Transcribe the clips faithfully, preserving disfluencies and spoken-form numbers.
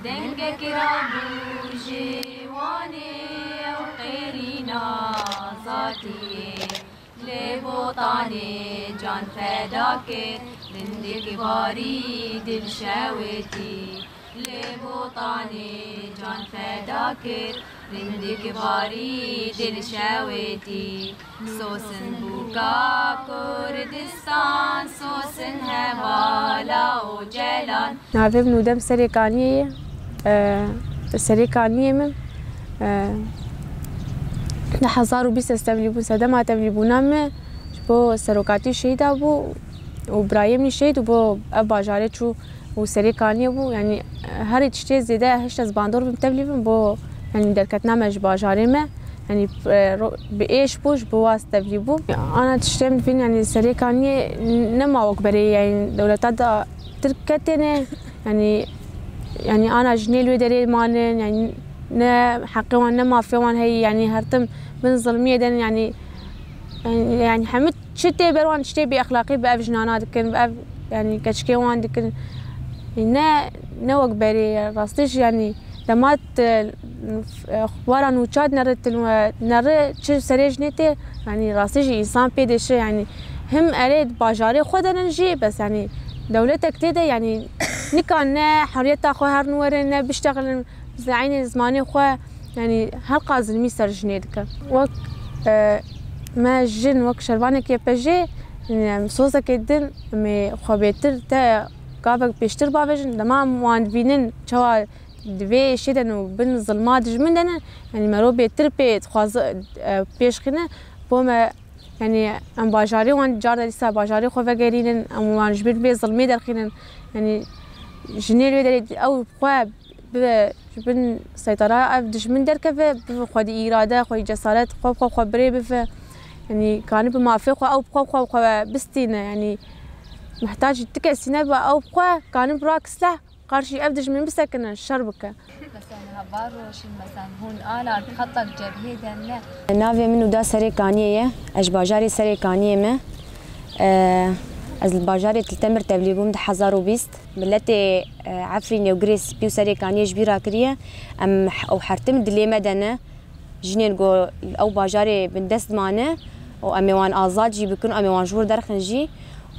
Dengek rabû ji wanê ew qêrîna zatiyê. Lê Botanê can feda kir, rindik barî dil şewitî. Lê Botanê can feda kir, rindik barî dil şewitî. Sosin bûka Kurdistan, sosin hevala Ocalan. Navê min Nûdem Serêkaniyê ye. E, Serêkaniyê min, e, du hezar û bîst ez tevlî bûm. Sedema tevlîbûna min ji bo serokatî şehîda bû û birayê min şehîd û bo ev bajarê çû û Serêkaniyê bû. Yanî, e, herî tiştê zêde hişt ez bandor bim tevlî bim bo, yanî, derketina me ji bajarê me. Yanî, e, ro-, bi êş bû, ji bo waz tevlî bû. Ana tiştê min dibîn, yanî, Serêkaniyê nema wek berê, yanî, dewleta da Tirk ketêne, yanî, yanî, ana jinê li wê derê manin, yanî, ne heqê wan, ne mafê wan heye, yanî, her tim bin zilmiyê de ne, yanî, yanî, yanî, hemû çi tê ber wan, tiştê bêexlaqî bi ev jinana dikin, bi ev, yanî, keçikê wan dikin. Ne, ne wek berê ye, rastî jî, yanî, dema te, e, wara nûçat nere til, nere çi serê jinê tê, yanî, rastî jî însan pê dêşe, yanî, him erê bajarê xwe de nin jî, bes, yanî, dewletek tê de, yanî, nika ne heriyeta xwe herin werin, ne biştexilin, bi eynê zimanê xwe, yanî, her qas zilmî ser jinê dike. Wek, e, me jin, wek şervanekî Y P J, yanî, em sozekê din, em ê xwe bêtir te gavek pêştir bavêjin. Dema em wan dibînin, çawa di vê êşê de ne û bin zilma dijmin de ne, yanî, mero bêtir pê dixwazi-, e, pêş xîne, bo me, yanî, em bajarê wan car de dîsa bajarê xwe vegerînin, em wan ji bin vê zilmê derxînin. Yanî, jinê li wê derê ew xwe bibe ji bin seytara ev dijmin derkeve, bibe xwedî îrade, xwedî cesaret, xwe bi xwe xwe birê bife. Yanî, kanî bi mafê xwe ew bi xwe xwe xwe bistîne. Yanî, mihtac ti kesî nebe, ew bi xwe kanî bi rak sileh qarşî ev dijmin bisekine, şer bike. Mesela, hava roşin, mesela, hûn ala di xeta cebhê de ne? Navê min Nûda Serêkaniyê ye. Ez ji bajarê Serêkaniyê me. E, ez li bajarê Til Temir tevlî bûm du hezar û bîst. Miletê, e, Efrînê û Girê Spî û Serêkaniyê ji bîra kiriye. Em h-, ew her tim dilê me de ne. Jinên ku ew bajarê bindest mane û em ê wan azad jî bikin, em ê wan ji wir derxin jî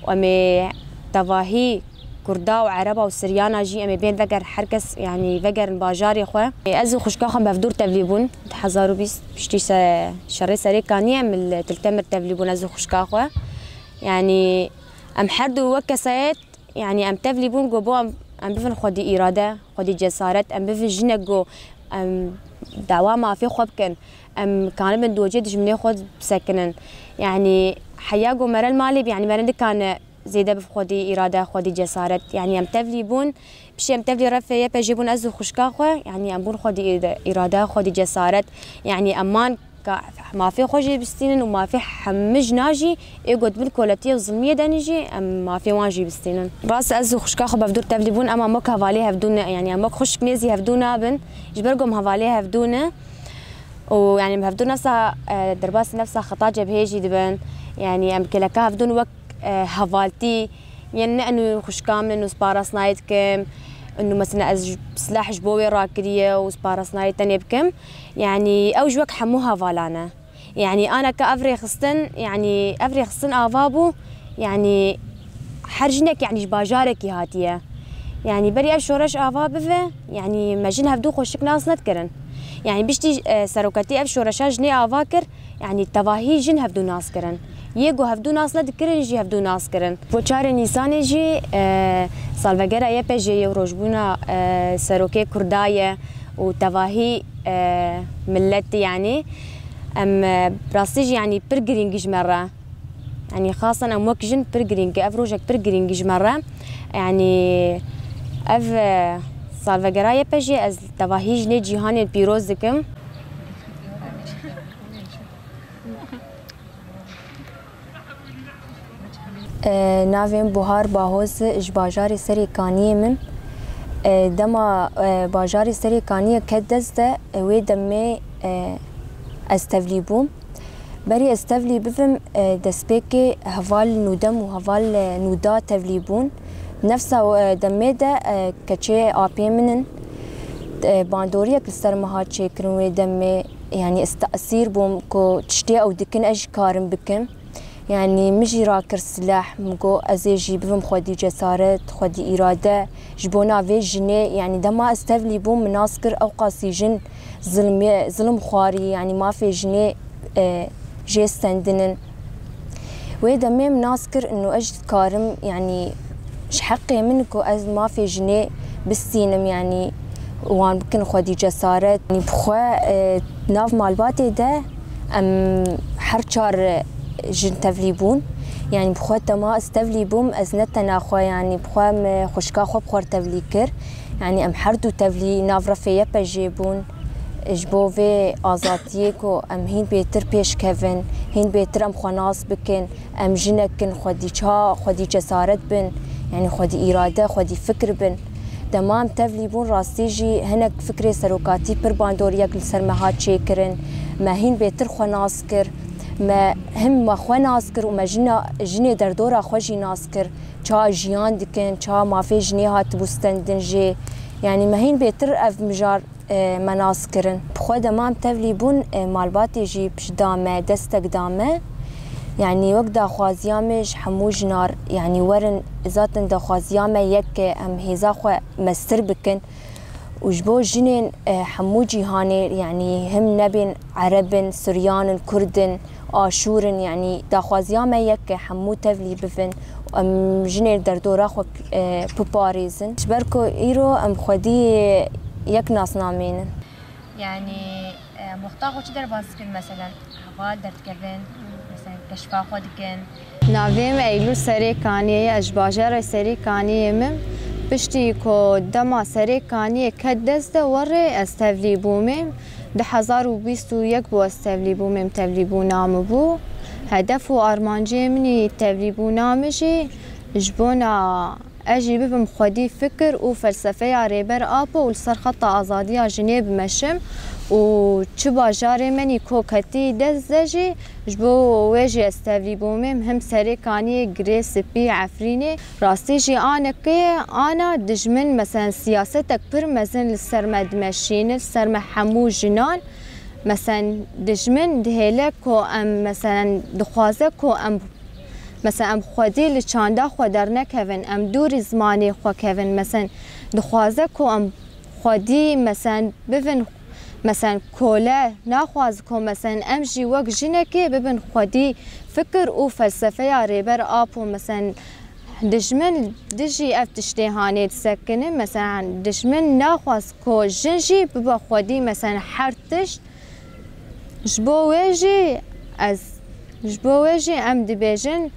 û em ê tevahî Kurda û Ereba û Siryana jî em ê bên veger her kes, yanî vegerin bajarê xwe. Ez û xwişka xwe bi hevdûr tevlî bûn di hezar û bîst piştî se-, şerê Serêkaniyê em li Til Temir tevlî bûn ez û xwişka xwe. Yanî em her du wek kesayet Yanî em tevlî bûn ku bo em, em bivin xwedî îrade, xwedî cesaret, em bivin jinek ku em dawa mafê xwe bikin, em kanibin docê dijminê xwe bisekinin. Yanî heya ku mere li malê bî, yanî mere nikane zêde bi xwedî îrade, xwedî cesaret. Yanî em tevlî bûn, piştî em tevlî refê Y P J bûn ez û xwişka xwe, yanî em bûn xwedî îrade, xwedî cesaret. Yanî em man ka mafê xwe jî bistînin û mafê hemû jina jî ê ku di bin koletiya û zilmiyê de ne jî em mafê wan jî bistînin. Rast ez û xwişka xwe bi hevdûr tevlî bûn, em wek hevalê hevdû ne, yanî em wek xwişk nêzî hevdû nabin, ji ber ku em hevalê hevdû ne û yanî em hevdû nefsa, e, derbasî nefsa xeta cebheyê jî dibin, yanî em kêleka hevdûn wek, e, hevaltî, Yên ne inu xwişka min û sparasnayê dikim. Inu mesela ez ji, silah ji bo wê rakiriye û sparasnayê tenê bikim. Yanî ew ji wek hemû hevalan e. Yanî aneke ev rêxistin, yanî ev rêxistin ava bû. Yanî her jinek yanî ji bajarekî hatiye. Yanî berî ev şoreş ava bive, yanî me jin hevdû xweşik nas nedikirin. Yanî piştî, e, seroketî ev şoreşa jinê ava kir. Yanî tevahî jin hevdû nas kirin. Yê ku hevdû nas nedikirin jî hevdû nas kirin. Bo çarê Nîsanê jî, e, salvegera Y P J'ê ye û rojbûna, e, serokê Kurda ye û tevahî, e, miletî yanî. Em, e, rastî jî yanî pir girîng ji me re. Yanî xasan em wek jin pir girîng, ev rojek pir girîng ji me re. Yanî ev, e, salvegera Y P J'ê ez tevahî jinê cîhanê pîroz dikim. E, navê min Buhar Bahoz e, ji bajarê Serê Kaniyê min. E, dema, e, bajarê Serê Kaniyê ket dest de, e, wê demê, e, ez tevlî bûm. Berî ez tevlî bibim, e, destpêkê heval Nûdem û heval, e, Nûda tevlî bûn. Nefsa, e, demê de, e, keçê apê min in. E, bandoriyek li ser min hat çêkirin wê demê, yanî ez tesîr bûm ku tiştê ew dikin ez jî karim bikim. Yanî min jî rakir sileh, min got ez ê jî bibim xwedî cesaret, xwedî îrade. Ji bona vê jinê, yanî dema ez tevlî bûm, min nas kir ew qasî jin zilmê, zilim xwarî, yanî mafê jinê, e, jê stendin in. Wê demê min nas kir, ino ez jî dikarim, yanî ji heqê min ku ez mafê jinê bistînim, yanî wan bikin xwedî cesaret. Yanî bi xwe, e, nav malbatê de em her çar jin tevlî bûn. Yanî bi xwe dema ez tevlî bûm, ez ne tena xwe, yanî bi xwe em xwişka xwe bi xwe re tevlî kir. Yanî em her du tevlî nav refê Y P J'ê bûn. Ji bo vê azadiyê ku em hîn bêtir pêş kevin, hîn bêtir em xwe nas bikin, em jinek in, xwedî çawa, xwedî cesaret bin, yanî xwedî îrade, xwedî fikir bin. Dema em tevlî bûn, rastî jî hinek fikrê serokatî pir bandoriyek li ser me hat çêkirin. Me hîn bêtir xwe nas kir. Me him me xwe nas kir û me jina, jinê derdora xwe jî nas kir. Çawa jiyan dikin, çawa mafê jinê hatibû stendin jê. Yanî me hîn bêtir ev mijar e, me nas kirin. Bi xwe dema em tevlî bûn, e, malbatê jî pişt da me, destek da me. Yanî wek daxwaziya me ji hemû jinar, yanî werin, zaten daxwaziya me yek e, em hêza xwe mestir bikin. Û ji bo jinên, e, hemû cîhanê, yanî him nebên Ereb in, Suryan in, Kurd in, Aşûr in, yanî daxwaziya me yek e, hemû tevlî bibin û em jinên derdora xwe, e, biparêzin. Ji ber ku îro em xwedî yek nasnameynin. Yanî, e, muxta xwe çi derbas dikin, meselen, heval derdikevin, meselen, keşfa xwe dikin. Navê min Eylûl Serê Kaniyê ye, ez ji bajarê Serê Kaniyê me. Piştî ku dema Serê Kaniyê ket dest de werê, ez tevlî bûme. Du hezar û bîst û yek bû ez tevlî bûme, tevlîbûna min bû. Hedef û armancê min î tevlîbûna min jî ji bona ez jî bibim xwedî fikir û felsefeya Rêber Apo û li ser xeta azadiya jinê bimeşim û çi bajarê min î ku ketî dest de jî, ji bo wê jî ez tevlî bûme, him Serê Kaniyê, Girê Spî, Efrînê. Rastî jî aneke ana dijmin, meselen, siyasetek pir mezin li ser me dimeşîne, li ser me hemû jinan. Meselen, dijmin dihêle ku em, meselen, dixwaze ku em, meselen, em xwedî li çanda xwe dernekevin, em dûrî zimanê xwe kevin. Meselen, dixwaze ku em xwedî, meselen, bivin, meselen, kole, naxwaz ku, meselen, em jî wek jinekê bibin xwedî fikir û felsefeya Rêber Apo, meselen, dijmin dijî ev tiştê hanê disekine. Meselen, dijmin naxwaz ku jin jî bibe xwedî, meselen, her tişt. Ji bo wê jî ez, ji bo wê jî em dibêjin,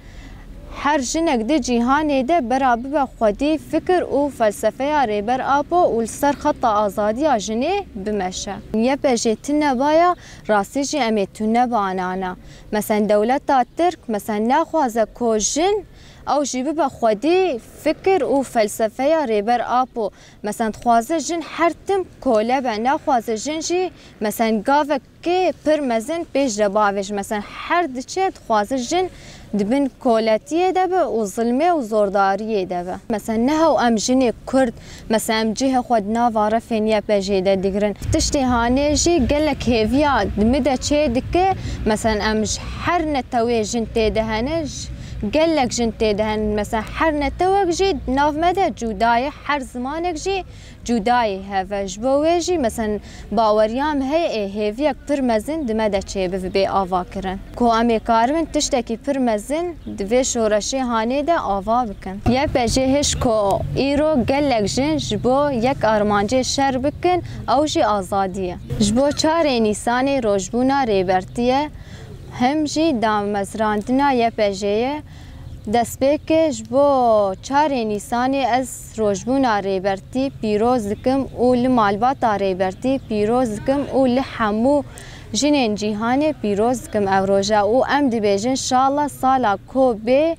her jinek di cîhanê de bera bibe xwedî fikir û felsefeya Rêber Apo û li ser xeta azadiya jinê bimeşe. Y P G tune baya, rastî jî em ê tune banana. Meselen, dewleta Tirk, meselen, naxwaze ku jin ew jî bibe xwedî fikir û felsefeya Rêber Apo. Meselen, dixwaze jin her tim kole be, naxwaze jin jî, meselen, gavekê pir mezin pêş de bavêje. Meselen, her diçe dixwaze jin di bin koletiyê de be û zilmê û zordariyê de be. Meselen, ne hew em jinê Kurd, meselen, em cihê xwe di nava refên Y P G de digirin. Tiştê hanê jî gelek hêviya di min de çê dike. Meselen, em ji her netewê jin tê de hene, ji gelek jin tê de hene. Meselen, her netewek jî di nav me de cuda ye, her zimanek jî cudayî heve. Ji bo wê jî, meselen, baweriya min heye ê hêviyek pir mezin di me de çêbibe bê ava kirin. Ku em ê karibin tiştekî pir mezin di vê şoreşê hanê de ava bikin. Y P G hişt ku îro gelek jin ji bo yek armancê şer bikin, ew jî azadî ye. Ji bo çarê Nîsanê rojbûna Rêbertî ye, him jî damezrandina Y P G'ê ye. Destpêkê ji bo çarê Nîsanê ez rojbûna Rêbertî pîroz dikim û li malbata Rêbertî pîroz dikim û li hemû jinên cîhanê pîroz dikim ev roja û em dibêjin, şala sala ku bê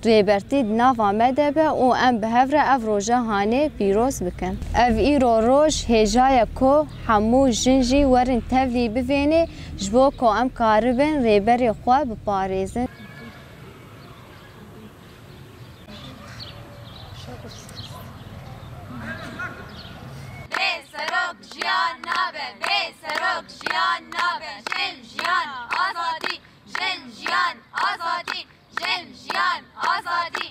Rêbertî di nava me de be û em bi hev re ev roja hanê pîroz bikin. Ev îro roj hêja ye ku hemû jin jî werin tevlî bivênê ji bo ku em karibin Rêberê xwe biparêzin. Bê serok Jiyan nabe bê serok, jiyan nabe. Jin, jiyan, azadî. Jin, jiyan, azadî. Jin, jiyan, azadî.